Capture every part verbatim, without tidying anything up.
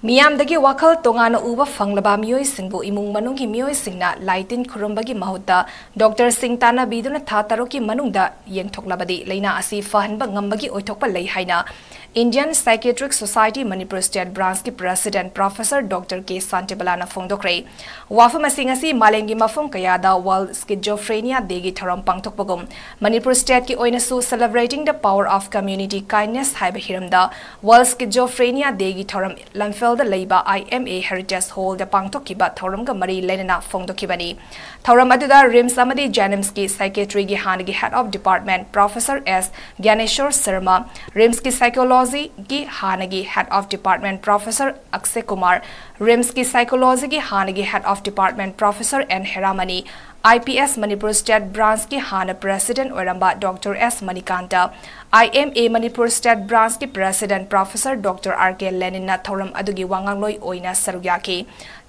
ꯃꯤꯌꯥꯝꯗꯒꯤ ꯋꯥꯈꯜ ꯇꯣꯉꯥꯟꯅ ꯎꯕ ꯐꯪꯂꯕ ꯃꯤꯑꯣꯏꯁꯤꯡꯕꯨ ꯏꯃꯨꯡ ꯃꯅꯨꯡꯒꯤ ꯃꯤꯑꯣꯏꯁꯤꯡꯅ ꯂꯥꯏꯇꯤꯟ ꯈꯨꯔꯨꯝꯕꯒꯤ ꯃꯍꯨꯠꯇ ꯗꯣꯛꯇꯔꯁꯤꯡ ꯇꯥꯟꯅꯕꯤꯗꯨꯅ ꯊꯥ ꯇꯔꯨꯛꯀꯤ ꯃꯅꯨꯡꯗ ꯌꯦꯡꯊꯣꯛꯂꯕꯗꯤ ꯂꯥꯏꯅꯥ ꯑꯁꯤ ꯐꯍꯟꯕ ꯉꯝꯕꯒꯤ ꯑꯣꯏꯊꯣꯛꯄ ꯂꯩ ꯍꯥꯏꯅ Indian Psychiatric Society Manipur State Branchꯀꯤ President Professor Doctor K ꯁꯥꯟꯇꯤꯕꯂꯥꯅ ꯐꯣꯡꯗꯣꯛꯈ꯭ꯔꯦ꯫ ꯋꯥꯐꯝ ꯑꯁꯤ ꯉꯁꯤ ꯃꯥꯂꯦꯝꯒꯤ ꯃꯐꯝ ꯀꯌꯥꯗ World Schizophrenia Dayꯒꯤ ꯊꯧꯔꯝ ꯄꯥꯡꯊꯣꯛꯄꯒꯨꯝ ꯃꯅꯤꯄꯨꯔ stateꯀꯤ ꯑꯣꯏꯅꯁꯨ Celebrating the Power of Community Kindness ꯍꯥꯏꯕ ꯍꯤꯔꯝꯗ World Schizophrenia Dayꯒꯤ ꯊꯧꯔꯝ ꯂꯝꯐꯦꯜꯗ ꯂꯩꯕ I M A Heritage Hallꯗ ꯄꯥꯡꯊꯣꯛꯈꯤꯕ ꯊꯧꯔꯝꯒ ꯃꯔꯤ ꯂꯩꯅꯅ ꯐꯣꯡꯗꯣꯛꯈꯤꯕꯅꯤ꯫ ꯊꯧꯔꯝ ꯑꯗꯨꯗ RIMS ꯑꯃꯗꯤ JNIMSꯀꯤ psychiatryꯒꯤ ꯍꯥꯟꯅꯒꯤ Head of Department Professor S ꯒ꯭ꯌꯥꯅꯦꯁꯣꯔ Sharma, RIMSꯀꯤ psychologyꯒꯤ ꯍꯥꯟꯅꯒꯤ Head of Department Professor ꯑꯛꯁꯦ Kumar, RIMSꯀꯤ psychologyꯒꯤ ꯍꯥꯟꯅꯒꯤ Head of Department Professor N ꯍꯦꯔꯥꯃꯅꯤ, I P S Manipur State Branchꯀꯤ ꯍꯥꯟꯅ President ꯑꯣꯏꯔꯝꯕ Doctor S Manikanta, I M A Manipur State Branchꯀꯤ President Professor Doctor R K ꯂꯦꯅꯤꯟꯅ ꯊꯧꯔꯝ ꯑꯗꯨꯒꯤ ꯋꯥꯉꯥꯡꯂꯣꯏ ꯑꯣꯏꯅ ꯁꯔꯨꯛ ꯌꯥꯈꯤ꯫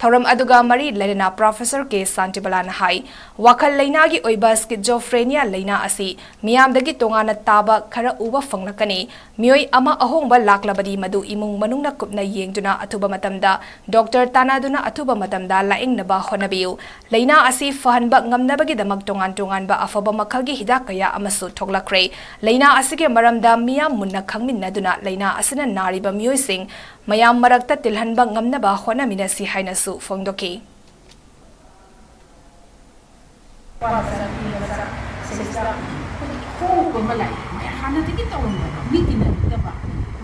ꯊꯧꯔꯝ ꯑꯗꯨꯒ ꯃꯔꯤ ꯂꯩꯅꯅ Professor K ꯁꯥꯟꯇꯤꯕꯂꯥꯅ ꯍꯥꯏ, ꯋꯥꯈꯜ ꯂꯩꯅꯥꯒꯤ ꯑꯣꯏꯕ schizophrenia ꯂꯩꯅꯥ ꯑꯁꯤ ꯃꯤꯌꯥꯝꯗꯒꯤ ꯇꯣꯉꯥꯟꯅ ꯇꯥꯕ ꯈꯔ ꯎꯕ ꯐꯪꯂꯛꯀꯅꯤ꯫ ꯃꯤꯑꯣꯏ ꯑꯃ ꯑꯍꯣꯡꯕ ꯂꯥꯛꯂꯕꯗꯤ ꯃꯗꯨ ꯏꯃꯨꯡ ꯃꯅꯨꯡꯅ ꯀꯨꯞꯅ ꯌꯦꯡꯗꯨꯅ ꯑꯊꯨꯕ ꯃꯇꯝꯗ ꯗꯣꯛꯇꯔ ꯇꯥꯟꯅꯗꯨꯅ ꯑꯊꯨꯕ ꯃꯇꯝꯗ ꯂꯥꯌꯦꯡꯅꯕ ꯍꯣꯠꯅꯕꯤꯌꯨ꯫ ꯂꯥꯏꯅꯥ ꯑꯁꯤ ꯐꯍꯟꯕ ꯉꯝꯅꯕꯒꯤꯗꯃꯛ ꯇꯣꯉꯥꯟ ꯇꯣꯉꯥꯟꯕ ꯑꯐꯕ ꯃꯈꯜꯒꯤ ꯍꯤꯗꯥꯛ ꯀꯌꯥ ꯑꯃꯁꯨ ꯊꯣꯛꯂꯛꯈ꯭ꯔꯦ꯫ ꯂꯥꯏꯅꯥ ꯑꯁꯤꯒꯤ ꯃꯔꯝꯗ ꯃꯤꯌꯥꯝ ꯃꯨꯟꯅ ꯈꯪꯃꯤꯟꯅꯗꯨꯅ ꯂꯥꯏꯅꯥ ꯑꯁꯤꯅ ꯅꯥꯔꯤꯕ ꯃꯤꯑꯣꯏꯁꯤꯡ ꯃꯌꯥꯝ ꯃꯔꯛꯇ ꯇꯤꯜꯍꯟꯕ ꯉꯝꯅꯕ ꯍꯣꯠꯅꯃꯤꯟꯅꯁꯤ ꯍꯥꯏꯅꯁꯨ ꯐꯣꯡꯗꯣꯛꯈꯤ꯫ ꯅꯨꯄꯥ ꯃꯆꯥ, ꯅꯨꯄꯤ ꯃꯆꯥ, ꯁꯤꯗꯩꯁꯤꯗ ꯑꯩꯈꯣꯏꯒꯤ ꯈꯣꯡ ꯑꯃ ꯂꯥꯛꯑꯦ꯫ ꯃꯌꯥꯝ ꯍꯥꯟꯅꯗꯒꯤ ꯇꯧꯔꯝꯗꯕ, ꯃꯤ ꯇꯤꯟꯅꯅꯤꯡꯗꯕ,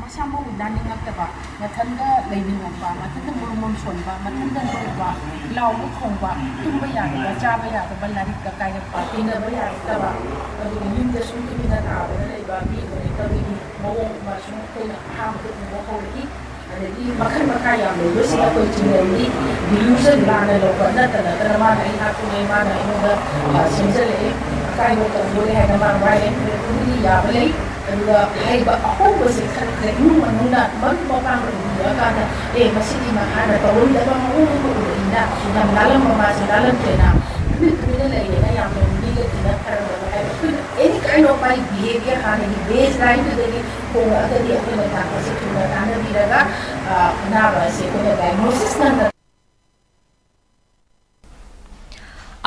ꯃꯁꯥ ꯃꯎ ꯅꯥꯟꯅꯤꯡꯉꯛꯇꯕ, ꯃꯊꯟꯇ ꯂꯩꯅꯤꯡꯉꯛꯄ, ꯃꯊꯟꯇ ꯃꯣꯔꯣꯝ ꯃꯣꯔꯣꯝ ꯁꯣꯟꯕ, ꯃꯊꯟꯇ ꯅꯣꯛꯄ, ꯂꯥꯎꯕ ꯈꯣꯡꯕ, ꯇꯨꯝꯕ ꯌꯥꯗꯕ, ꯆꯥꯕ ꯌꯥꯗꯕ, ꯂꯥꯏꯔꯤꯛꯇ ꯀꯥꯏꯔꯛꯄ, ꯇꯤꯟꯅꯕ ꯌꯥꯔꯛꯇꯕ, ꯑꯗꯨꯒ ꯌꯨꯝꯗ ꯁꯨꯝ ꯇꯨꯃꯤꯟꯅ ꯇꯥꯕꯗ ꯂꯩꯕ ꯃꯤ ꯑꯣꯏꯔꯛꯇꯕꯒꯤ ꯃꯑꯣꯡ ꯑꯃ ꯁꯨꯝ ꯑꯩꯈꯣꯏꯅ ꯑꯍꯥꯟꯕꯗ ꯎꯕ ꯍꯧꯔꯛꯏ꯫ ꯑꯗꯒꯤ ꯃꯈꯜ ꯃꯈꯥ ꯌꯥꯝ ꯂꯩꯕꯁꯤꯗ ꯑꯩꯈꯣꯏ ꯆꯤꯡꯅꯔꯤ, delusion ꯂꯥꯟꯅ ꯂꯧꯕ ꯅꯠꯇ ꯅꯠꯇꯅ ꯃꯥꯅ ꯑꯩ ꯍꯥꯠꯇꯣꯛꯑꯦ, ꯃꯥꯅ ꯑꯩꯉꯣꯟꯗ, ꯑ, ꯁꯦꯝꯖꯤꯜꯂꯛꯑꯦ, ꯑꯀꯥꯏꯕ ꯇꯧꯗꯣꯔꯦ ꯍꯥꯏꯅ ꯃꯥ ꯋꯥꯔꯦ꯫ ꯑꯗꯨꯒꯤ ꯌꯥꯕ ꯂꯩ꯫ ꯑꯗꯨꯒ ꯍꯩꯕ ꯑꯍꯣꯡꯕꯁꯦ ꯈꯔ ꯈꯔ ꯏꯃꯨꯡ ꯃꯅꯨꯡꯅ ꯃꯔꯨꯞ ꯃꯄꯥꯡ ꯎꯕꯤꯔꯀꯥꯟꯗ, "ꯑꯦ, ꯃꯁꯤꯗꯤ ꯃꯥ ꯍꯥꯟꯅ ꯇꯧꯔꯝꯗꯕ ꯃꯑꯣꯡ ꯑꯃ ꯎꯔꯛꯏꯅ, ꯌꯥꯝ ꯂꯥꯜꯂꯝꯕ ꯃꯥꯁꯦ ꯂꯥꯜꯂꯝꯗ꯭ꯔꯦꯅ", ꯇꯨꯃꯤꯟ ꯇꯨꯃꯤꯟꯅ ꯂꯩꯔꯦꯅ ꯌꯥꯝꯅ ꯃꯤꯒ ꯇꯤꯟꯅ ꯐꯔꯝꯗꯕ ꯍꯥꯏꯕ ꯑꯩꯈꯣꯏꯅ any kind of my behavior ꯍꯥꯟꯅꯒꯤ baseline ꯗꯨꯗꯒꯤ ꯍꯣꯡꯉꯛꯑꯒꯗꯤ ꯑꯩꯈꯣꯏꯅ ꯗꯥꯛꯇꯔꯁꯦ ꯊꯨꯅ ꯇꯥꯟꯅꯕꯤꯔꯒ, ꯑ, ꯑꯅꯥꯕ ꯑꯁꯤ ꯑꯩꯈꯣꯏꯅ diagnosis ꯅꯪꯅ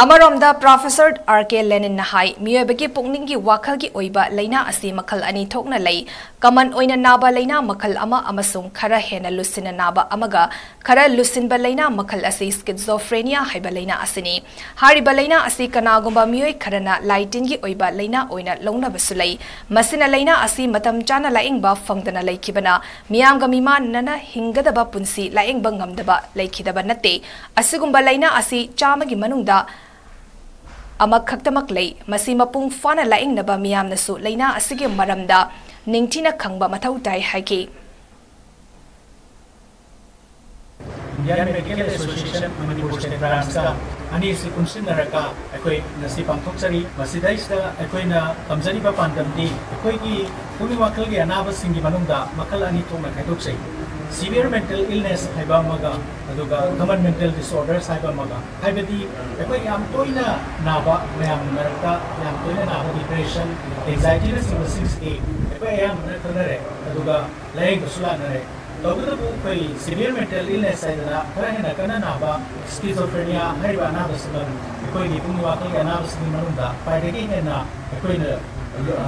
ꯑꯃꯔꯣꯝꯗ Professor R K Leninꯅ ꯍꯥꯏ, ꯃꯤꯑꯣꯏꯕꯒꯤ ꯄꯨꯛꯅꯤꯡꯒꯤ ꯋꯥꯈꯜꯒꯤ ꯑꯣꯏꯕ ꯂꯥꯏꯅꯥ ꯑꯁꯤ ꯃꯈꯜ ꯑꯅꯤ ꯊꯣꯛꯅ ꯂꯩ꯫ Common ꯑꯣꯏꯅ ꯅꯥꯕ ꯂꯥꯏꯅꯥ ꯃꯈꯜ ꯑꯃ ꯑꯃꯁꯨꯡ ꯈꯔ ꯍꯦꯟꯅ ꯂꯨꯁꯤꯟꯅ ꯅꯥꯕ ꯑꯃꯒ꯫ ꯈꯔ ꯂꯨꯁꯤꯟꯕ ꯂꯥꯏꯅꯥ ꯃꯈꯜ ꯑꯁꯤ schizophrenia ꯍꯥꯏꯕ ꯂꯥꯏꯅꯥ ꯑꯁꯤꯅꯤ꯫ ꯍꯥꯏꯔꯤꯕ ꯂꯥꯏꯅꯥ ꯑꯁꯤ ꯀꯅꯥꯒꯨꯝꯕ ꯃꯤꯑꯣꯏ ꯈꯔꯅ ꯂꯥꯏ ꯇꯤꯟꯒꯤ ꯑꯣꯏꯕ ꯂꯥꯏꯅꯥ ꯑꯣꯏꯅ ꯂꯧꯅꯕꯁꯨ ꯂꯩ꯫ ꯃꯁꯤꯅ ꯂꯥꯏꯅꯥ ꯑꯁꯤ ꯃꯇꯝ ꯆꯥꯅ ꯂꯥꯌꯦꯡꯕ ꯐꯪꯗꯅ ꯂꯩꯈꯤꯕꯅ ꯃꯤꯌꯥꯝꯒ ꯃꯤꯃꯥꯟꯅꯅ ꯍꯤꯡꯒꯗꯕ ꯄꯨꯟꯁꯤ ꯂꯥꯌꯦꯡꯕ ꯉꯝꯗꯕ ꯂꯩꯈꯤꯗꯕ ꯅꯠꯇꯦ꯫ ꯑꯁꯤꯒꯨꯝꯕ ꯂꯥꯏꯅꯥ ꯑꯁꯤ ꯆꯥꯝꯃꯒꯤ ꯃꯅꯨꯡꯗ ꯑꯃꯈꯛꯇꯃꯛ ꯂꯩ꯫ ꯃꯁꯤ ꯃꯄꯨꯡ ꯐꯥꯅ ꯂꯥꯌꯦꯡꯅꯕ ꯃꯤꯌꯥꯝꯅꯁꯨ ꯂꯥꯏꯅꯥ ꯑꯁꯤꯒꯤ ꯃꯔꯝꯗ ꯅꯤꯡꯊꯤꯅ ꯈꯪꯕ ꯃꯊꯧ ꯇꯥꯏ ꯍꯥꯏꯈꯤ꯫ Indian Medical Association Manipur state ꯕ꯭ꯔꯥꯟꯁꯀ ꯑꯅꯤꯁꯤ ꯄꯨꯟꯁꯤꯟꯅꯔꯒ ꯑꯩꯈꯣꯏ ꯉꯁꯤ ꯄꯥꯡꯊꯣꯛꯆꯔꯤ꯫ ꯃꯁꯤꯗꯩꯁꯤꯗ ꯑꯩꯈꯣꯏꯅ ꯊꯝꯖꯔꯤꯕ ꯄꯥꯟꯗꯝꯗꯤ ꯑꯩꯈꯣꯏꯒꯤ ꯄꯨꯛꯅꯤꯡ ꯋꯥꯈꯜꯒꯤ ꯑꯅꯥꯕꯁꯤꯡꯒꯤ ꯃꯅꯨꯡꯗ ꯃꯈꯜ ꯑꯅꯤ ꯊꯣꯛꯅ ꯈꯥꯏꯗꯣꯛꯆꯩ꯫ Severe mental illness ꯍꯥꯏꯕ ꯑꯃꯒ ꯑꯗꯨꯒ common mental disorders ꯍꯥꯏꯕ ꯑꯃꯒ꯫ ꯍꯥꯏꯕꯗꯤ ꯑꯩꯈꯣꯏ ꯌꯥꯝ ꯇꯣꯏꯅ ꯅꯥꯕ, ꯃꯌꯥꯝꯒꯤ ꯃꯔꯛꯇ ꯌꯥꯝ ꯇꯣꯏꯅ ꯅꯥꯕ depression, anxietyꯅꯆꯤꯡꯕꯁꯤꯡꯁꯤꯗꯤ ꯑꯩꯈꯣꯏ ꯑꯌꯥꯝꯕꯅ ꯈꯪꯅꯔꯦ, ꯑꯗꯨꯒ ꯂꯥꯌꯦꯡꯕꯁꯨ ꯂꯥꯛꯅꯔꯦ꯫ ꯇꯧꯕꯇꯕꯨ ꯑꯩꯈꯣꯏ severe mental illness ꯍꯥꯏꯗꯅ ꯈꯔ ꯍꯦꯟꯅ ꯀꯟꯅ ꯅꯥꯕ schizophrenia ꯍꯥꯏꯔꯤꯕ ꯑꯅꯥꯕꯁꯤꯃꯛ ꯑꯩꯈꯣꯏꯒꯤ ꯄꯨꯛꯅꯤꯡ ꯋꯥꯈꯜꯒꯤ ꯑꯅꯥꯕꯁꯤꯡꯒꯤ ꯃꯅꯨꯡꯗ ꯈ꯭ꯋꯥꯏꯗꯒꯤ ꯍꯦꯟꯅ ꯑꯩꯈꯣꯏꯅ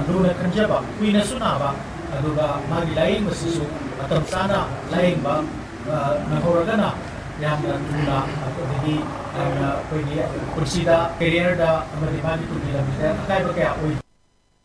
ꯂꯨꯅ ꯈꯟꯖꯕ, ꯀꯨꯏꯅꯁꯨ ꯅꯥꯕ, ꯑꯗꯨꯒ ꯃꯥꯒꯤ ꯂꯥꯌꯦꯡꯕꯁꯤꯁꯨ ꯃꯇꯝ ꯆꯥꯅ ꯂꯥꯌꯦꯡꯕ, ꯑ, ꯅꯪꯍꯧꯔꯒꯅ ꯌꯥꯝꯅ ꯊꯨꯅ, ꯑꯗꯒꯤ ꯌꯥꯝꯅ ꯑꯩꯈꯣꯏꯒꯤ ꯄꯨꯟꯁꯤꯗ, careerꯗ ꯑꯃꯗꯤ ꯃꯥꯒꯤ ꯇꯨꯡꯒꯤ ꯂꯝꯕꯤꯗ ꯑꯀꯥꯏꯕ ꯀꯌꯥ ꯑꯣꯏ꯫